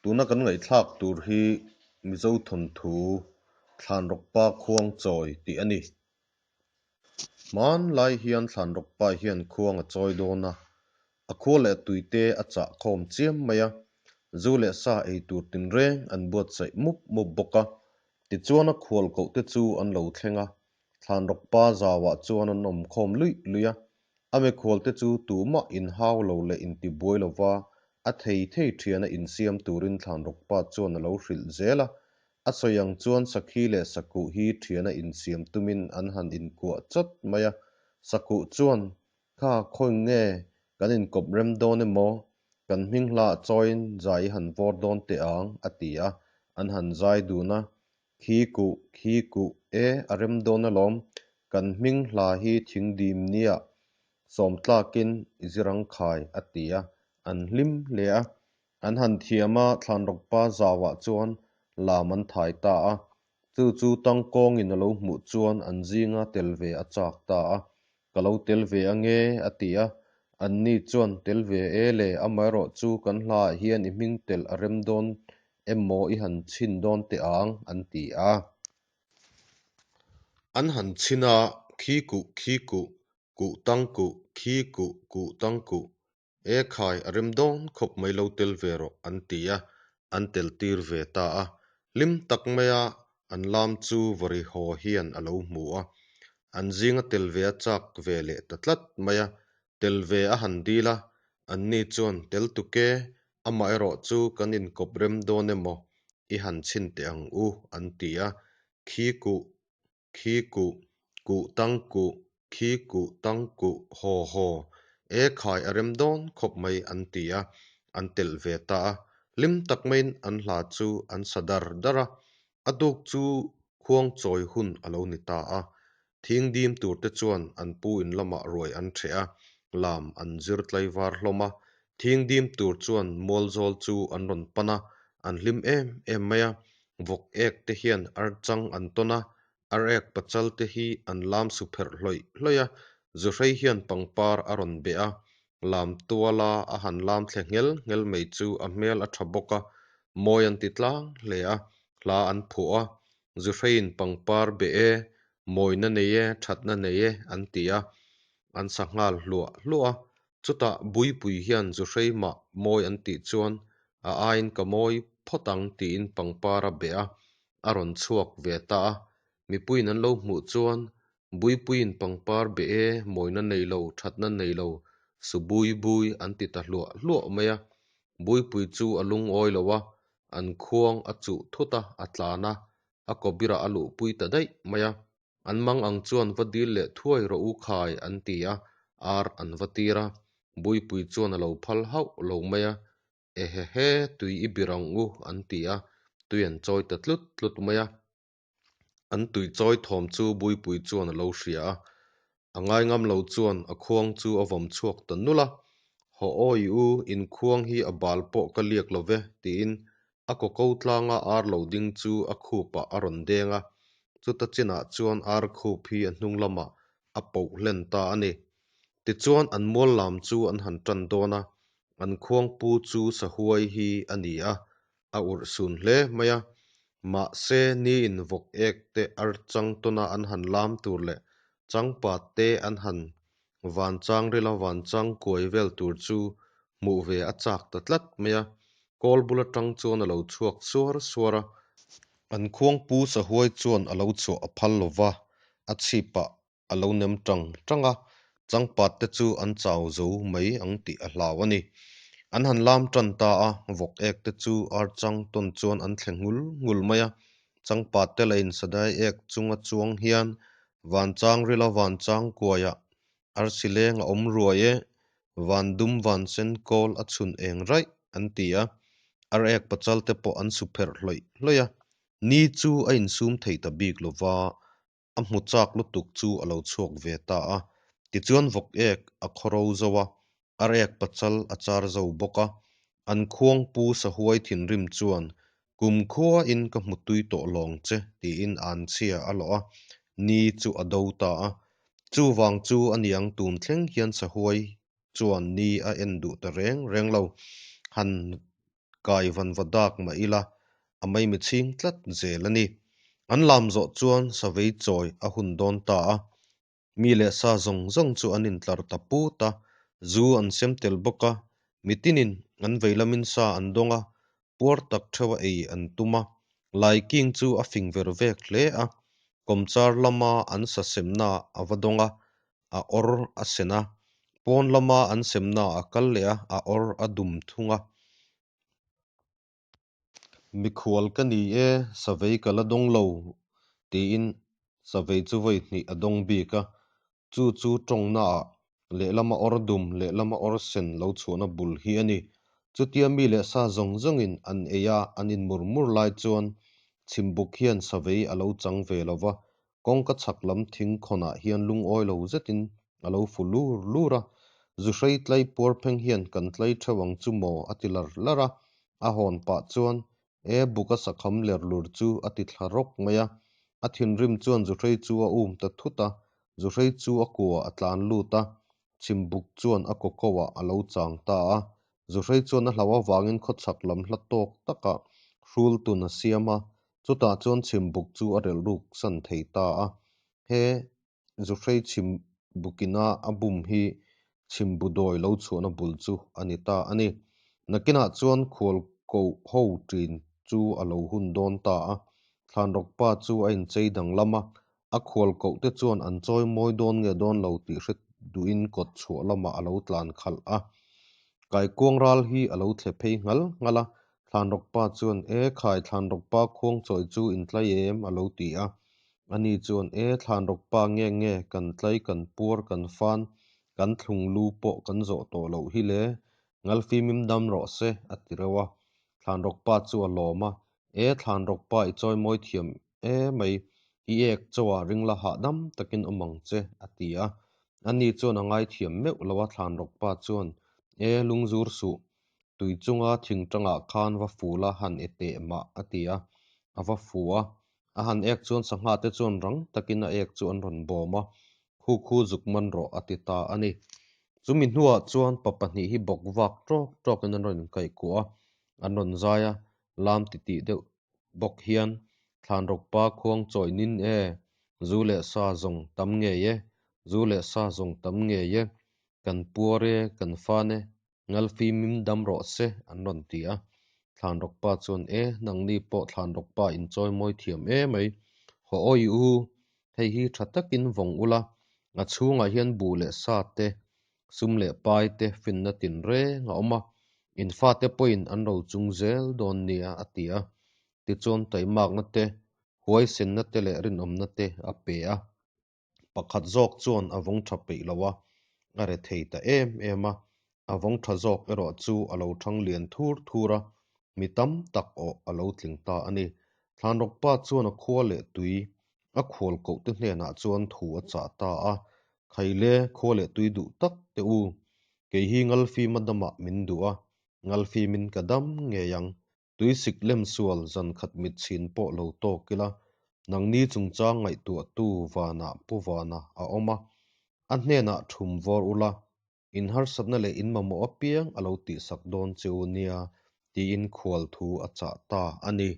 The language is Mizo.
Tuna kan ngaihthlak tur hi Mizo thawnthu Thlanrawkpa Khuangchawi tih a ni. Hmanlai hian Thlanrawkpa hian khuang a chawi dawn a, a khua leh tuite a chah khawm chiam mai a, zu leh sa ei tur tinreng an buatsaih mup mup bawk a. Tichuan a khual koh te chu an lo thleng a, Thlanrawkpa zauah chuan an awm khawm luih luih a, A mikhualte chu tumah inhau lo leh intibuai lova a thei thei thiana insiam turin Thlanrawkpa chuan a lo hrilh zel a. A sawi ang chuan Sakhi leh Sakuh hi thiana insiam tumin an han inkuah chawt mai a. Sakuh chuan, Kha khawi nge kan inkawp rem dawn emaw? Kan hming hla a chawiin zai i han vawr dawn teh ang, a ti a. An han zai dun a. Khi kuh, khi kuh e, a rem dawn alawm. Kan hming hla hi thing dim nia sawm tlakin i zirang khai, a ti a, an hlim hle a. An han thiam a, Thlanrawkpa zauah chuan lam an thai ta a. Chu chu tangkawngin a lo hmuh chuan an zinga tel ve a chak ta a. Ka lo tel ve ange, a ti a. Anni chuan, Tel ve e le, amaherawh chu kan hlaah hian i hming telh a rem dawn emaw i han chhin dawn teh ang, an ti a. An han chhin a, Khi kuh, khi kuh, kuh tang kuh, khi kuh, kuh tang kuh, e khai a rem dawn khawp mai lo tel ve rawh, an ti a, an tel tir ve ta a. Hlim tak maia an lam chu Vari haw hian a lo hmu a, an zinga tel ve a chak ve leh ta tlat mai a, tel ve a han dil a, anni chuan tel tuke Amaherawh chu kan inkawp rem dawn emaw i han chhin teh ang u, an ti a. Khi kuh, khi kuh, kuh tang kuh, khi kuh tang kuh, haw haw, e khai a rem dawn khawp mai, an ti a, an telh ve ta a. Hlim tak maiin an hla chu an sa dar dar a. A duk chu khuang chawi hun a lo ni ta a. Thing dim tur te chuan an pu in lamah ruai an ṭheh a, lam an zir tlaivar hlawm a. Thing dim tur chuan mualzawl chu an rawn pan a, an hlim em em mai a. Vawk ek te hian ar chang an tawn a, ar ek pachal te hi an lam su pherh hlawih hlawih a. Zuhrei hian pangpar a rawn beh a, lam tuala a han lam thle nghel nghel mai chu a hmel a tha bawk a, mawi an ti tlang hle a, hla an phuah a, Zuhreiin pangpar beh e, mawina nei e, thatna nei e an ti a, an sa nghal hluah hluah a. Chutah Buipui hian Zuhrei mah mawi an tih chuan a aiin ka mawi phawt ang tiin pangpar a beh a, a rawn chhuak ve ta a. Mipuiin an lo hmuh chuan Buipuiin pangpar beh e, mawina nei lo, thatna nei lo, su bui bui an ti ta hluah hluah mai a. Buipui chu a lungawi lo a, an khuang a chuh thut a, a tlan a, a kawbirah a luhpui ta daih mai a. An mang ang chuan va dil leh thuai rawh u khai an ti a, ar an va tir a. Buipui chuan a lo phal hauh lo mai a, Ehehe, tui i bir ang u an ti a, tui an chawi ta tlut tlut mai a. An tui chawi thawm chu Buipui chuan a lo hria a, a ngaingam lo chuan a khuang chu a vawm chhuak ta nulh a, Haw awi u, in khuang hi a bal pawh ka liak lo ve, tiin a kaw ko tlanga ar lo ding chu a khupah a rawn deng a, chuta chinah chuan ar khup hi a hnung lamah a poh hlen ta a ni. Tichuan an mual lam chu an han tan dawn a, an khuangpu chu sahuai hi a ni a, a urh sun hle mai a, mahse niin vawk ek te ar chang tawna an han lam tur leh changpat te an han van chang rila van chang kuai vel tur chu hmuh ve a chak ta tlat mai a, kawl bul atang chuan a lo chhuak suar suar a. An khuangpu sahuai chuan a lo chhuah a phal lova, a chhipah a lo nem tang tang a, changpat te chu an chau zo mai ang tih a hlau a ni. An han lam tan ta a, vawk ek te chu ar chang tawn chuan an thle nghul nghul mai a, changpat te la insadai ek chunga chuang hian van chang rila van chang kuaiah arsi leng a awm ruai e, van dum van sen kawl a chhun eng raih an ti a, ar ek pachal te pawh an su pherh hlawih hlawih a, ni chu a insum thei ta bik lova, A hmu chak lutuk chu a lo chhuak ve ta a. Tichuan vawk ek a khawro zo a, ar ek pachal a char zo bawk a. An khuang pu sahuai thinrim chuan, Kum khuain ka hmu tui tawh lawng che, tiin an chhia a lawh a, ni chu a do ta a. Chuvang chu a niang tun thleng hian sahuai chuan ni a en duh ta reng reng lo. Han. Kai vanvadak mah ila, a maimichhing tlat zel a ni. An lam zawh chuan savei chawi a hun dawn ta a. Mi leh sa zawng zawng chu an intlar ta put a, zu an sem tel bawk a, mitinin an vei lamin sa an dawng a, puar tak theuha ei an tum a. Laiking chu a fing ver vek hle a, kawmchar lama an sa semna a va dawng a, a awr a sen a, pawn lama an semna a kal leh a, a awr a dum thung a. Mikhual ka ni e, savei ka la dawng lo, tiin savei chu vawi hnih a dawng bik a. Chu chu tawngnaah lehlama awr dum, lehlama awr sen lo chhuahna bul hi a ni. Chutia mi leh sa zawng zawngin an ei a, an inmur mur lai chuan chhimbuk hian savei a lo chang ve lo va, Kawngka chhak lam thing khawnah hian lungawi lo zetin a lo fu lur lur a, Zuhrei tlai puar pheng hian kan tlai theuh ang chu maw a ti lar lar a, a hawn pah chuan e buka sakham ler lur chu a ti thla rawk mai a, a thinrim chuan Zuhrei chu a um ta thut a, Zuhrei chu a kua a tlan lut a, Chhimbuk chuan a kaw kauah a lo chang ta a, Zuhrei chuan a hlauh avangin khawchhak lam hla tawk takah hrul tun a siam a, chutah chuan chhimbuk chu a relh ruk san thei ta a. He Zuhrei chhimbukina a bum hi chhimbu dawi lo chhuahna bul chu a ni ta a ni. Nakinah chuan khual koh ho ṭin chu a lo hun dawn ta a, Thlanrawkpa chu a inchei danglam a, A khual koh te chuan an chawi mawi dawn nge dawn lo tih hre duhin kawt chhuah lamah a lo tlan khalh a. Kaikuang ral hi a lo thle phei nghal nghal a, Thlanrawkpa chuan, E khai, Thlanrawkpa khuang chawi chu in tlai em? a lo ti a. Ani chuan, E Thlanrawkpa nge nge, kan tlai, kan puar, kan fan, kan thlung lu pawh kan zawh tawh loh hi le, Ngalfimim dam rawh se, a ti reuh a. Thlanrawkpa chu a lawm a, E Thlanrawkpa i chawi mawi thiam E mai, i ek chauha ringla hahdam takin awm ang che, a ti a. Ani chuan a ngaithiam meuh lo a, Thlanrawkpa chuan, E lungzur suh, tui chunga thingtangah khan va ful a han e teh mah, a ti a. A va fu a, a han ek chuan sangha te chuan rang takin a ek chu an rawn bawm a, Khu khu zuk man rawh, a ti ta a ni. Chumi hnuah chuan pa pahnih hi bawk vak tawk tawkin an rawn inkaihkuah a, an rawn zai a, lam titih deuh bawk hian Thlanrawkpa khuang chawi nin e, zu leh sa zawng tam ngei e, zu leh sa zawng tam ngei e, kan puar e, kan fan e, ngalfimim dam rawh se an rawn ti a. Thlanrawkpa chuan e, nangni pawh Thlanrawkpa in chawi mawi thiam e mai, haw awi u, hei hi tha takin vawng ula, a chhungah hian buh leh sa te, Sum leh pai te finna tinreng a awm a, in fate pawhin an ro chung zel dawn nia a ti a. Tichuan taimakna te, huaisenna te leh rinawmna te a pe a. Pakhat zawk chuan a vawng tha peih lo a, a re thei ta em em a. A vawng tha zawk erawh chu a lo thang lian thur thur a, mi tam tak awh a lo tling ta a ni. Thlanrawkpa chuan a khua leh tui a khual koh te hnenah chuan thu a chah ta a, Khaile, khua leh tui duh tak teh u, kei hi Ngalfima damah min duh a, Ngalfimin ka dam ngei ang, tuisik lem sual zan khat mit chhin pawh lo tawk ila, nangni chungchang ngaihtuahtu Vanah Pu Vana a awm a, a hnenah thum vawr ula, in harsatna leh in mamawh apiang a lo tihsak dawn che u nia, tiin khual thu a chah ta a ni.